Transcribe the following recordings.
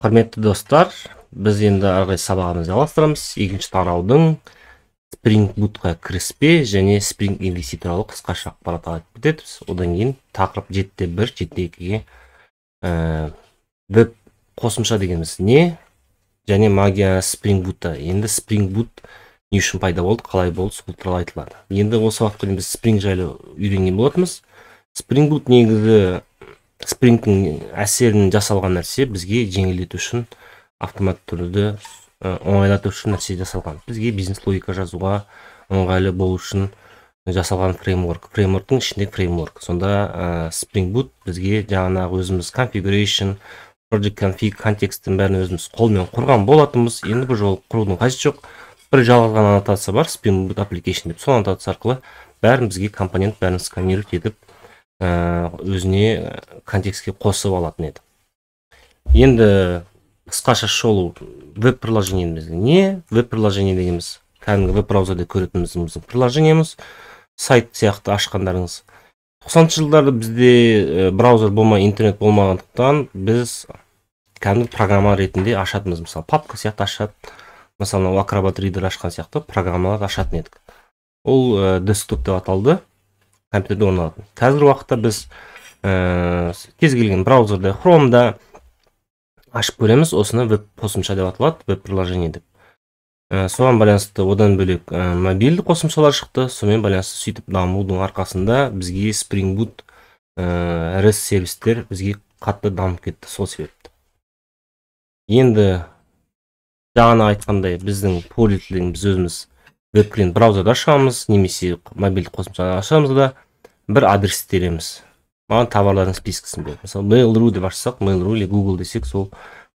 Құрметті достар, біз енді ары қарай сабағымызды жалғастырамыз. Екінші тараудың Spring Boot'қа кіріспе және Spring MVC туралы қысқаша ақпарат айтып кетеміз. Одан кейін тақырып 7.1, 7.2-ге веб қосымша дегеніміз не және магия Spring Boot'та. Енді Spring Boot не үшін пайда болды, қалай болды, сол туралы айтылады. Енді осы уақытқа дейін біз Spring жайлы үйренген болатынбыз. Spring Boot негізі Spring'тің әсерін жасалған нәрсе, бізге жеңілдету үшін, автомат түрде оңайлату үшін нәрсе жасалған. Бізге бизнес логика жазуға ыңғайлы болу үшін жасалған фреймворк. Фреймворктың ішіндегі фреймворк. Сонда Spring Boot бізге жаңағы өзіміз configuration, project config, контексттің бәрін өзіміз қолмен құрған болатынбыз. Енді бұл жолы құрудың қажеті жоқ. Бір жалғыз ғана аннотация бар, Spring Boot application деп. Сол аннотация арқылы бәрін бізге компонент бәрін сканировать етіп, өзіне контекстке қосып алатын еді. Енді қысқаша шолу веб-приложениеміз не? Веб-приложение дегеніміз кәдімгі веб-браузерде көретініміз приложениеміз, сайт сияқты ашқандарыңыз. 90-шы жылдарда бізде браузер болмай, интернет болмағандықтан біз кәдімгі программа ретінде ашатынбыз. Мысалы, папка сияқты ашады. Мысалы, мынау Acrobat Reader ашқан сияқты программаларды ашатын едік. Ол десктоп деп аталды, компьютерде орналатын. Қазіргі уақытта біз кез келген браузерде, Chrome'да ашып көреміз, осыны веб қосымша деп аталады, веб приложение деп. Соған байланысты одан бөлек мобильді қосымшалар шықты, сонымен байланысты сөйтіп дамудың арқасында бізге Spring Boot, REST сервистер бізге қатты дамып кетті сол себепті. Енді жаңа айтқандай, біздің пользователь біз өзіміз веб клиент браузерда ашамыз, немесе мобильді қосымшаны ашамыз да бір адрес тереміз. Маған товарлардың спискісін береді. Мысалы, Mail.ru деп ашсақ, Mail.ru или Google десек, сол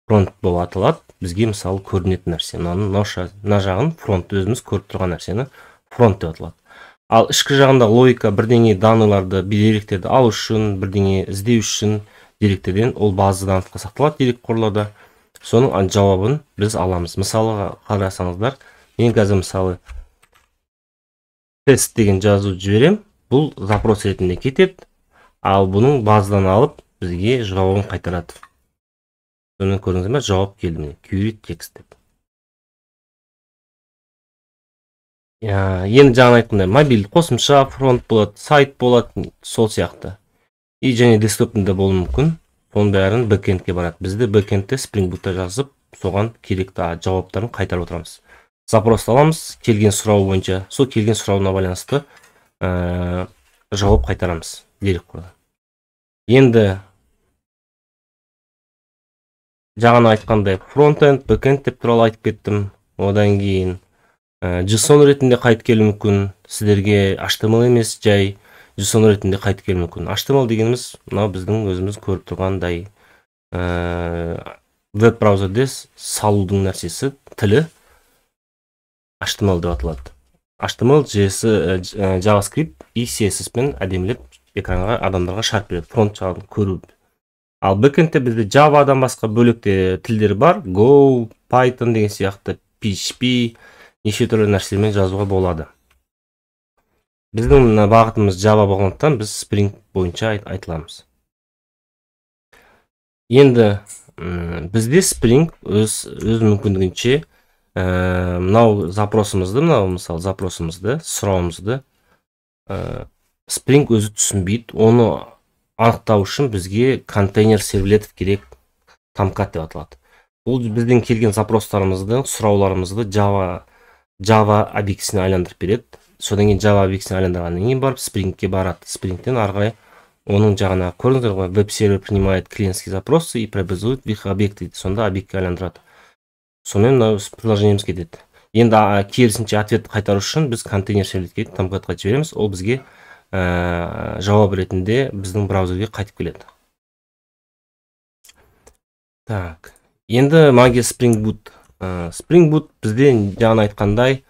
фронт болып аталады. Бізге мысалы көрінетін нәрсе. Мынаның мына жағын фронт, өзіміз көріп тұрған нәрсені фронт деп аталады. Ал ішкі жағында логика бірдеңе данныйларды, деректерді алу үшін, бірдеңе іздеу үшін деректерден ол базадан сақталады дерек қорларда. Соның жауабын біз аламыз. Мысалға қарасаңыздар, мен қазір мысалы тест деген жазу жіберем, бұл запрос ретінде кетеді. Ал бұның базадан алып бізге жауабын қайтарады. Сонымен көрдіңіздер ме, жауап келді міне, query text деп. Енді жаңа айтқандай, мобильді қосымша, фронт болады, сайт болады, сол сияқты. И және десктоптың да болуы мүмкін. Соның бәрін бэкэндке барады. Бізде бэкэндте Spring Boot'та жазып, соған керекті жауаптарын қайтарып отырамыз. Запрос аламыз, келген сұрау бойынша, сол келген сұрауына байланысты жауап қайтарамыз дерек қордан. Енді жаңа айтқандай фронтенд, бэкэнд деп туралы айтып кеттім. Одан кейін JSON ретінде қайтып келуі мүмкін. Сіздерге HTML емес, жай JSON ретінде қайтып келуі мүмкін. HTML дегеніміз мынау біздің өзіміз көріп тұрғандай веб браузерде салудың нәрсесі, тілі HTML деп аталады. HTML, JS, JavaScript и CSS пен әдемілеп экранға адамдарға шығарып береді, фронт жағын көру. Ал бэкэндте бізде Java-дан басқа бөлек те тілдер бар. Go, Python деген сияқты, PHP, неше түрлі нәрселермен жазуға болады. Біздің мына бағытымыз Java болғандықтан біз Spring бойынша айтыламыз. Енді бізде Spring өз мүмкіндігінше мынау запросымызды, мынау мысалы запросымызды, сұрауымызды Spring өзі түсінбейді. Оны анықтау үшін бізге контейнер сервлетов керек, Tomcat деп аталады. Бұл бізден келген запростарымызды, сұрауларымызды Java объектісіне айландырып береді. Содан кейін Java объектісіне айландырғаннан кейін барып Spring'ке барады. Spring'тен ары қарай оның жағына көрдіңіздер ғой, веб-сервер принимает клиентские запросы и преобразует в их объекты дейді. Сонда объектке айландырады. Сонымен мынау приложениеміз кетеді. Енді керісінше ответ қайтару үшін біз контейнер сервлетке Tomcatқа жібереміз. Ол бізге жауап ретінде біздің браузерге қайтып келеді. Так, енді магия Spring Boot. Spring Boot бізде жаңа айтқандай,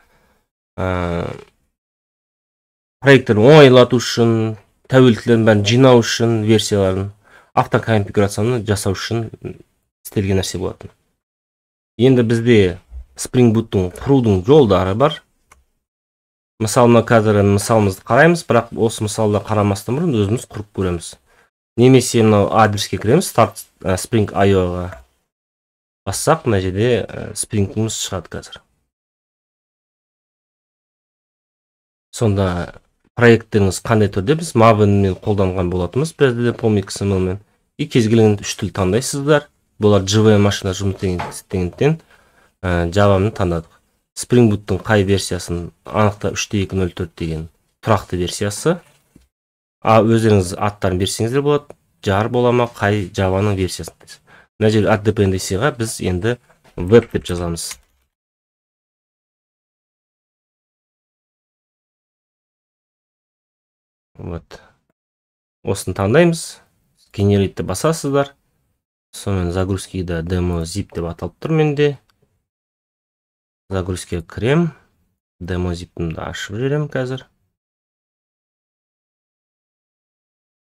проекттерді оңайлату үшін, тәуелділердің бәрін жинау үшін, версияларын, автоконфигурацияны жасау үшін істелген нәрсе болатын. Енді бізде Spring Boot'тың құрудың жолдары бар. Мысалы, мына қазір мысалымызды қараймыз, бірақ осы мысалды қарамастан бұрын өзіміз құрып көреміз. Немесе мынау адреске кіреміз, start Spring I O-ға. Бассақ, мына жерде Spring-іміз шығады қазір. Сонда проекттеріңіз қандай түрде біз Maven-мен қолданған болатынбыз, бізде POM XML-мен. И кез келген үш тіл таңдайсыздар. Бұлар JVM машина жұмыс істегендіктен Java-ны таңдадық. Spring Boot-тың қай версиясын анықта 3.2.04 деген тұрақты версиясы. А өздеріңіз аттарын берсеңіздер болады. Jar бола ма, қай Java-ның версиясын. Мына жерде add dependency-ға біз енді web деп жазамыз. Вот. Осыны таңдаймыз. Generate-ті басасыздар. Сонымен загрузкида demo zip деп аталып тұр менде. Загрузкиға кірем. Demo zip-імді ашып жіберем қазір.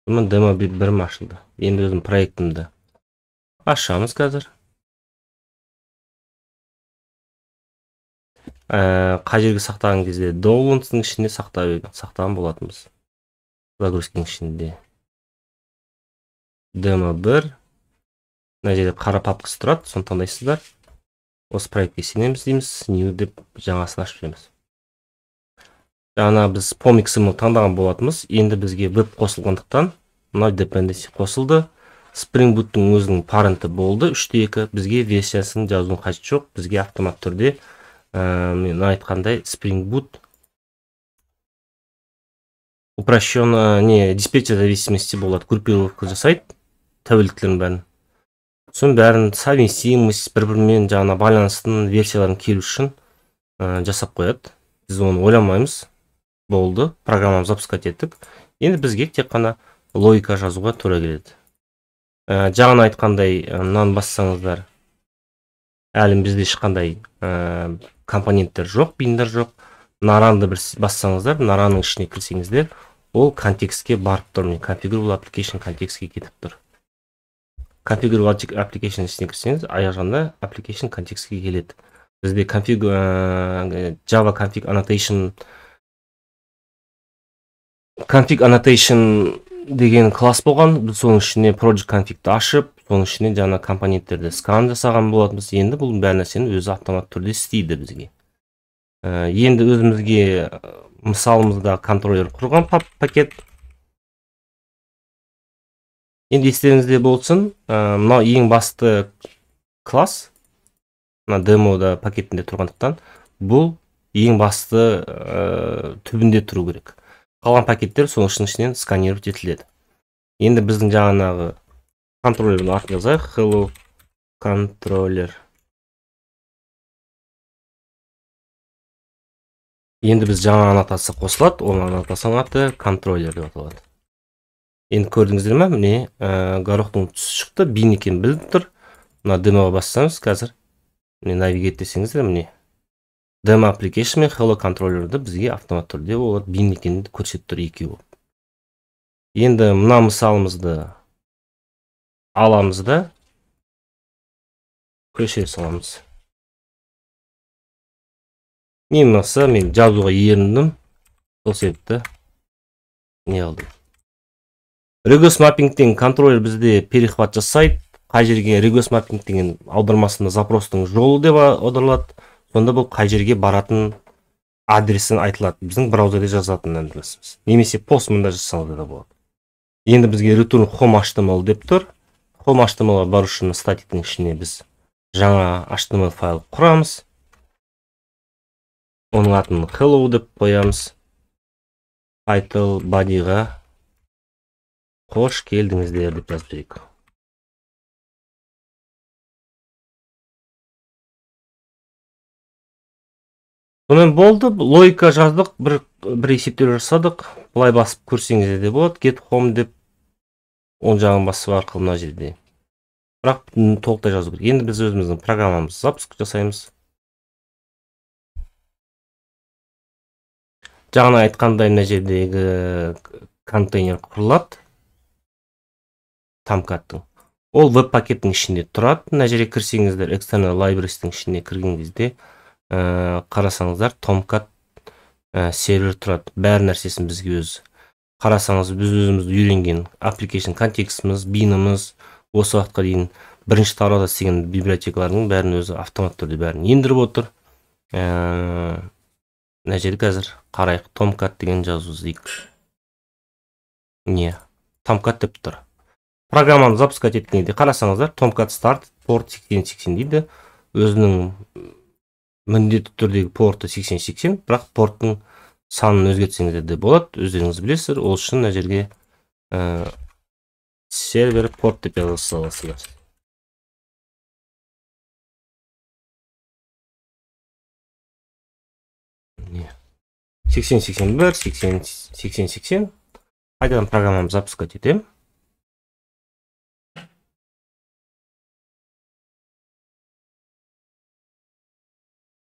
Сонымен demo 1 ашылды. Енді өзім проектімді ашамыз қазір. Қай жерге сақтаған кезде downloads-ның ішінде сақтаған болатынбыз. Загрузкиның ішінде демо 1. Мына жерде қара папкасы тұрады, соны таңдайсыздар. Осы проектке сенеміз дейміз, new деп жаңасын ашып жібереміз. Жаңа біз POM XML таңдаған болатынбыз. Енді бізге веб қосылғандықтан мына dependency қосылды. Spring Boot-тың өзінің паренті болды 3.2. Бізге версиясын жазудың қажеті жоқ. Бізге автомат түрде мен айтқандай Spring Boot упрощенно не диспетчер зависимости болады, группировка жасайды тәуелділіктердің бәрін. Соның бәрін совместимость бір-бірімен жаңа байланыстың версияларын келу үшін жасап қояды. Біз оны ойламаймыз. Болды, программаны запускать еттік. Енді бізге тек қана логика жазуға тура келеді. Жаңа айтқандай, мынаны бассаңыздар, әлі бізде ешқандай компоненттер жоқ, биндер жоқ. Наранды бір бассаңыздар, наранның ішіне кірсеңіздер, ол контекстке барып тұр. Міне, configurable application контекстке кетіп тұр. Configurable application ішіне кірсеңіз, аяқ жағында application контекстке келеді. Бізде config Java config annotation config annotation деген класс болған. Біз соның ішіне project config-ті ашып, соның ішіне жаңа компоненттерді скан жасаған болатынбыз. Енді бұл бәр нәрсені өзі автомат түрде істейді бізге. Енді өзімізге мысалымызда контроллер құрған пакет. Енді естеріңізде болсын, мынау ең басты класс, мына демода пакетінде тұрғандықтан, бұл ең басты түбінде тұру керек. Қалған пакеттер соның ішінен сканировать етіледі. Енді біздің жаңағы контроллердің атын жазайық. Hello controller. Енді біз жаңа аннотация қосылады, оның аннотацияның аты контроллер деп аталады. Енді көрдіңіздер ме, міне горохтың түсі шықты, бин екенін біліп тұр. Мына демоға бассаңыз, қазір міне navigate десеңіздер, міне demo application мен hello controllerді бізге автомат түрде олар бин екенін көрсетіп тұр екеуі. Енді мына мысалымызды аламыз да көшіре саламыз. Мен болмаса мен жазуға еріндім, сол себепті не алдым. Request mapping деген контроллер бізде перехват жасайды. Қай жерге request mapping деген аудармасында запростың жолы деп аударылады. Сонда бұл қай жерге баратын адресін айтылады. Біздің браузерде жазатын адресіміз. Немесе пост мында жасалды да болады. Енді бізге return home HTML деп тұр. Home HTML-ға бару үшін статиктің ішіне біз жаңа HTML файл құрамыз. Оның атын hello деп қоямыз. Title body'ға қош келдіңіздер деп жазып жіберейік. Сонымен болды, логика жаздық, бір есептеу жасадық. Былай басып көрсеңіздер де болады. Get home деп оң жағын басып арқылы мына жерде. Бірақ толықтай жазу керек. Енді біз өзіміздің программамызды запуск жасаймыз. Жаңа айтқандай мына жердегі контейнер құрылады. Tomcat-тың. Ол веб пакеттің ішінде тұрады. Мына жерге кірсеңіздер, external libraries-тің ішіне кірген кезде қарасаңыздар, Tomcat сервер тұрады. Бәр нәрсесін бізге өзі. Қарасаңыз, біз өзіміз үйренген application контекстіміз, биніміз, осы уақытқа дейін Бірінші тарауда істеген библиотекалардың бәрін өзі автомат түрде бәрін ендіріп отыр. Мына жерде қазір қарайық, Tomcat деген жазу іздейік. Не, Tomcat деп тұр. Программаны запускать еткенде қарасаңыздар, Tomcat Start порт 8080 дейді. Өзінің міндетті түрдегі порты 8080, бірақ порттың санын өзгертсеңіздер де болады, өздеріңіз білесіздер. Ол үшін мына жерге сервер порт деп жаза саласыздар. Не. 8081, 8080. Қайтадан программаны запускать етемін.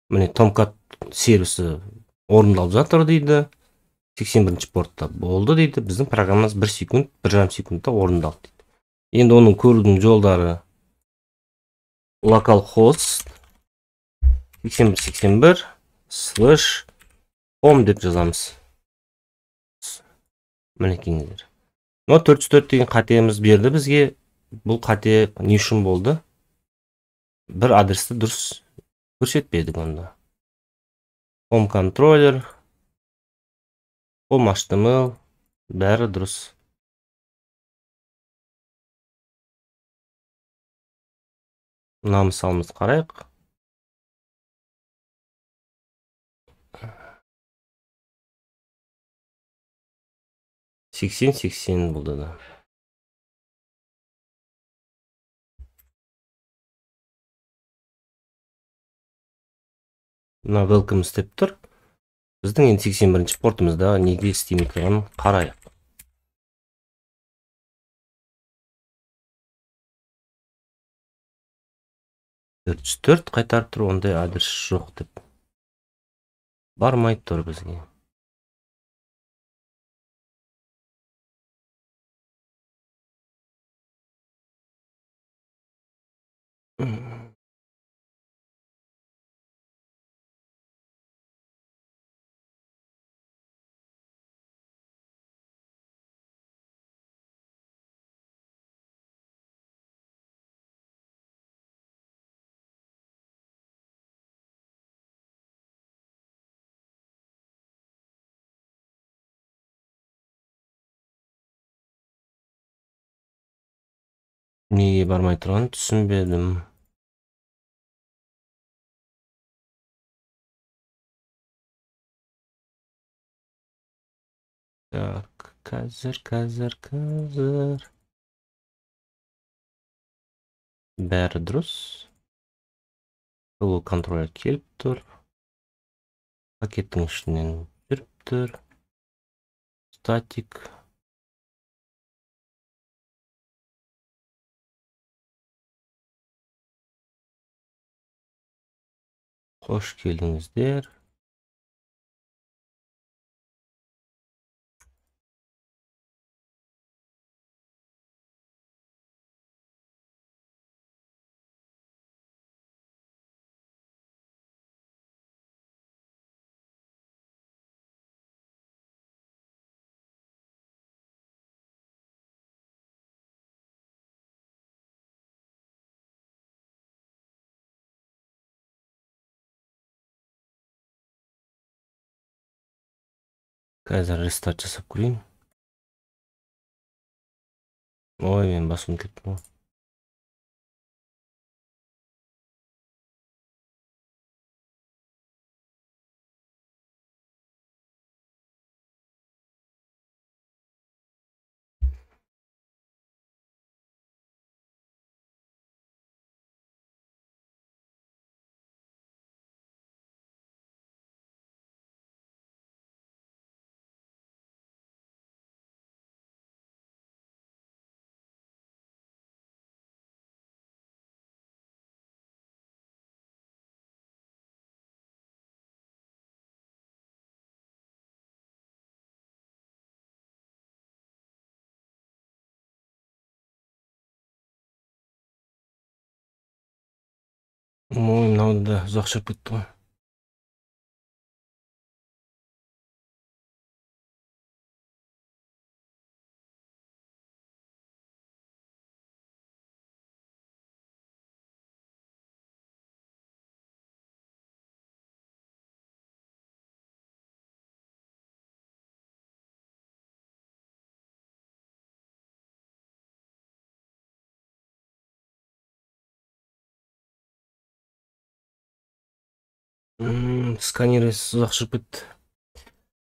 Міне Tomcat сервисі орындалып жатыр дейді. 81 портта болды дейді. Біздің программамыз 1 секунд, 1,5 секундта орындалды дейді. Енді оның көрудің жолдары localhost 8181 слэш home деп жазамыз. Мінекейіңіздер. Мына 404 деген қатеміз берді бізге. Бұл қате не үшін болды? Бір адресті дұрыс көрсетпедік онда. Home controller, home HTML, бәрі дұрыс. Мына мысалымызды қарайық. 80-80 болды да. Мына welcome істеп тұр. Біздің енді 81 портымызда неге істемей тұрғанын қарайық. 404 қайтарып тұр, ондай адрес жоқ деп. Бармай тұр бізге. Неге бармай тұрғанын түсінбедім. Так, қазір. Бәрі дұрыс. Hello контроллер келіп тұр. Пакеттің ішінен жүріп тұр. Статик. Қош келдіңіздер. Қазір рестарт жасап көрейін. Ой, мен басым кеттім ғой. Ой, мынау да ұзақ шығып кетті ғой. Сканер ұзақ жүріп кетті.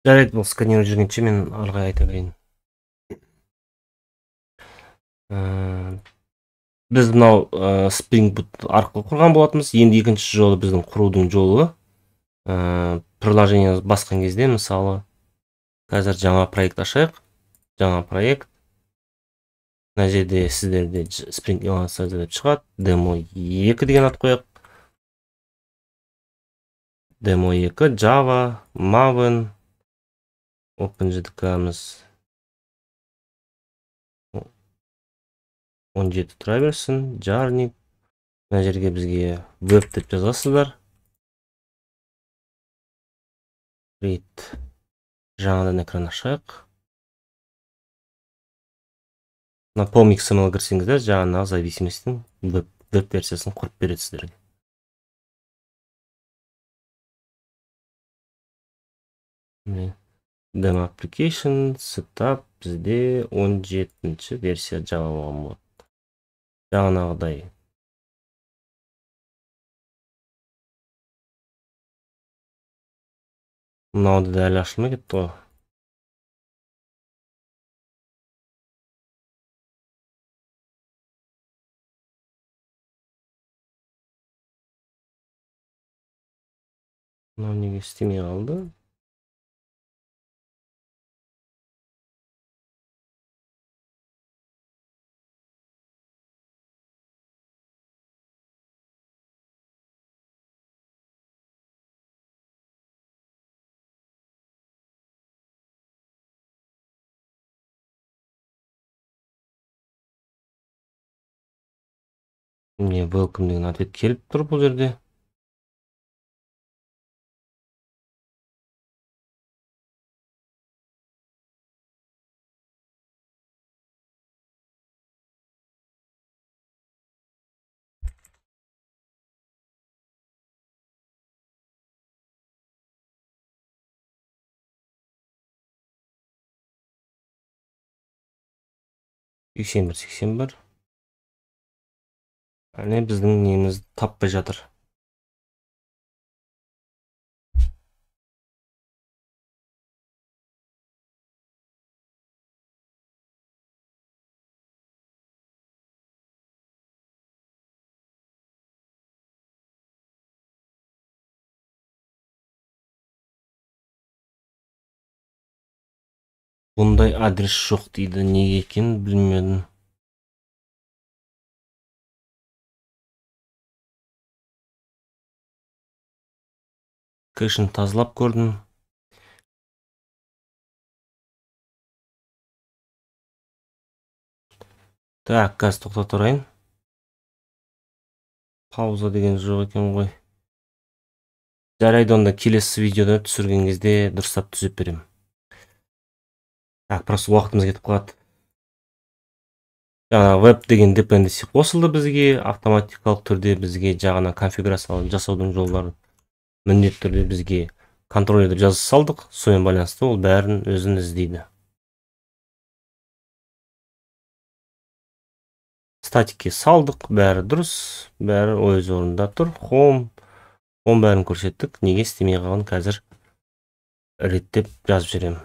Жарайды, бұл сканер жүргенше мен ары қарай айта берейін. Біз мынау Spring Boot арқылы құрған болатынбыз. Енді екінші жолы біздің құрудың жолы приложение басқан кезде, мысалы, қазір жаңа проект ашайық. Жаңа проект. Мына жерде сіздерде Spring Elasticsearch деп шығады. Demo 2 деген ат қояйық. Demo 2, Java, Maven, OpenJDK-мыз 17 тұра берсін, Jarnik. Мына жерге бізге web деп жазасыздар. Create. Жаңадан экран ашайық. Мына POM XML кірсеңіздер, жаңағы зависимостьтің веб версиясын құрып береді сіздерге. Міне, Demo Application, Setup, бізде 17-ші версия Java болған болады. Жаңағыдай. Мынауды да әлі ашылмай кетті ғой. Мынау неге істемей қалды? Міне, welcome деген ответ келіп тұр бұл жерде. 81 81. Әне біздің неміз таппай жатыр. Бұндай адрес жоқ дейді, неге екенін білмедім. Кэшін тазалап көрдім. Так, қазір тоқтата тұрайын. Пауза деген жоқ екен ғой. Жарайды, онда келесі видеода түсірген кезде дұрыстап түзеп беремін. Так, просто уақытымыз кетіп қалады. Жаңа веб деген dependency қосылды бізге, автоматикалық түрде бізге жаңа конфигурация жасаудың жолдарын міндетті түрде бізге контроллер деп жаза салдық. Сонымен байланысты ол бәрін өзін іздейді. Статикке салдық, бәрі дұрыс, бәрі өз орнында тұр. Home, home бәрін көрсеттік. Неге істемей қалғанын қазір реттеп жазып жіберемін.